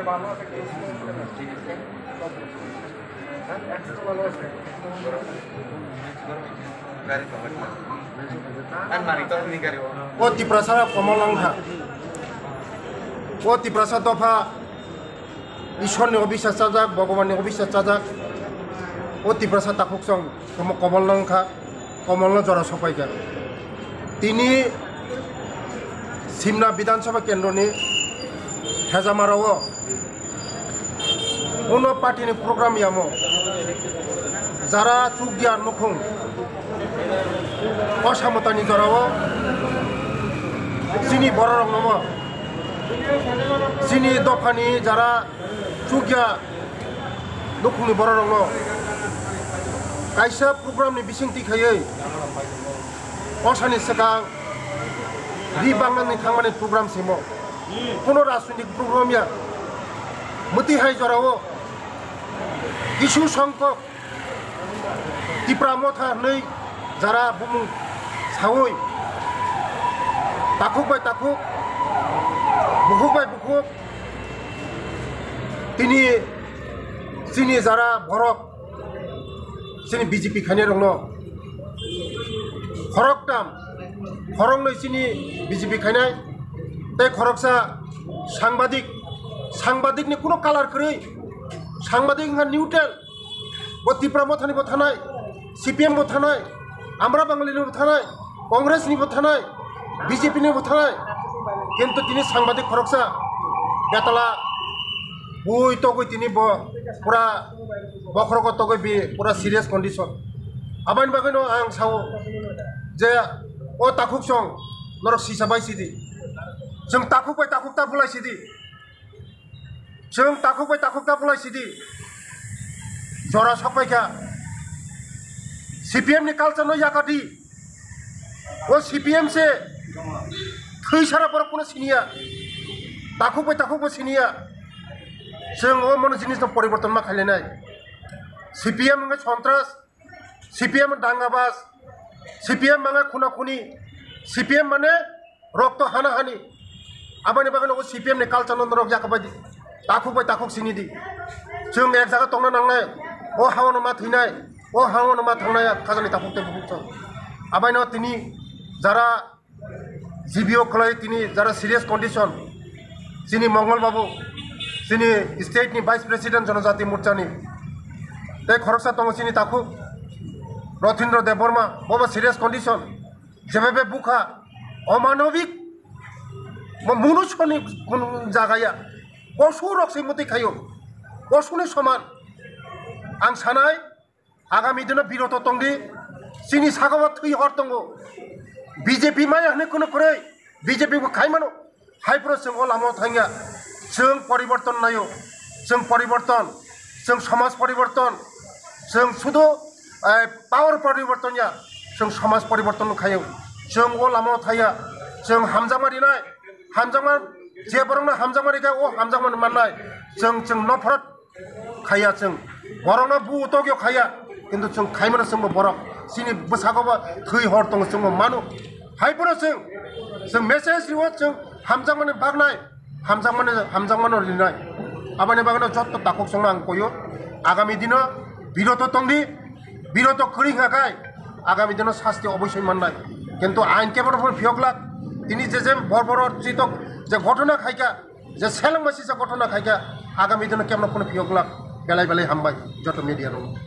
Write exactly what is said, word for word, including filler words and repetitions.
O Tiprasa Komol wngkha. O Tiprasa dopha Ishwar ni obisas chajak, Bhagwan ni obisas chajak. O Tiprasa takhuk song Komol wngkha. Komolno jora sopaikha. Tini Simna Bidhan Sabha Kendroni Hejamarao uno party ni program yamo jara chukya nukhung osamotani jorao chini bororok nomo chini dophani jara chukya nukhungni bororokno kaisa program ni bisingtwi khaiwi osani swkang ri bangnani thangmani program simo. Kuno rajnitik program ya. Mwtwi hai jorao kisu songkok Tipra Motha hwnwi jara bumung sawi takhuk bai takhuk, bukhuk bai bukhuk tini chini jara borok chini B J P khainai rokno khoroktam khoroknwi chini B J P khainai tei khoroksa sangbadik sangbadik ni kuno kalar kwrwi sangbadik wngkha neutral. Bo Tipra Mothani bo thanai, C P M bo thanai, Amra Bangali ni bo thanai, Congress ni bo thanai, B J P ni bo thanai. Kintu tini sangbadik khoroksa betala bui togwi tini bo pura bokhorogo togwi bi pura serious condition. Aboni bagwino ang sao je o takhuk song norok sisa bai sidi. Chwng takhuk bai takhuk ta bulai sidi. Chwng takhuk bai takhuk ta bulai sidi. Jora sokpai kha. C P M ni culture no yakadi. O C P M se thwi sara borok kuno siniya. Takhuk bai takhuk bo siniya. Chwng o mono jinis no poriborton ma khailainai. C P M wngkha sontras. C P M dangabas, C P M mane khuna khuni, C P M mane rokto hana hani. Aboni bagwi nogo C P M ni culture no norok yakha bai takhuk bai takhuk sini di. Chwng ek jaga tongna nangnai, o hao no ma thwinai, o hao no ma thangnai, khajani takhuk tei bukhuk chwng. Abaino tini jara G B O khwlai tini jara serious condition, chini Mongol Babu, chini state ni vice president Jonojati Morcha ni, tei khoroksa tongo chini takhuk Rothindra Debbarma, bobo serious condition, jebebe bukha, omanobik, bo munusoni kun jaga ya, posu rok se mutwi khayo, posuni soman, ang sanai, Agami dino biroto tongdi, chini sakao thwi hor tongo. B J P maya hwnwi kheno kwrwi, B J P bo khai mano. Hai phano chwng o lamao thangya, chwng poriborton naio, chwng poriborton, chwng somaj poriborton, chwng sudu, eh, power poriborton ya, chwng somaj poriborton khaio. Chwng o lamao thangya, chwng hamjakma rinai, hamjakma je borokno hamjakma rikha, o hamjakma mannai, chwng, chwng nophrot khaiya chwng. Borokno bu tokyo khaiya, kintu chwng khaimano chwngbo borok. Chini bwsago bo thwi hor tongo chwngbo mano. Hai phano chwng, chwng message riwo chwng hamjakmani bagnai, hamjakmani, hamjakmano rinai. Aboni bagwino jotto takhuk chwngno ang koyo. Agami dino biroto tongdi, biroto kwrwi wngkha khai, agami dino sasti oboisoi mannai. Kintu ain kebono phano phiyok glak. Tini je je bor bor chitok je ghotona khaikha, je seleng masi se ghotona khaikha, agami dino kemno phano phiyok glak, belai belai hambai joto media rok.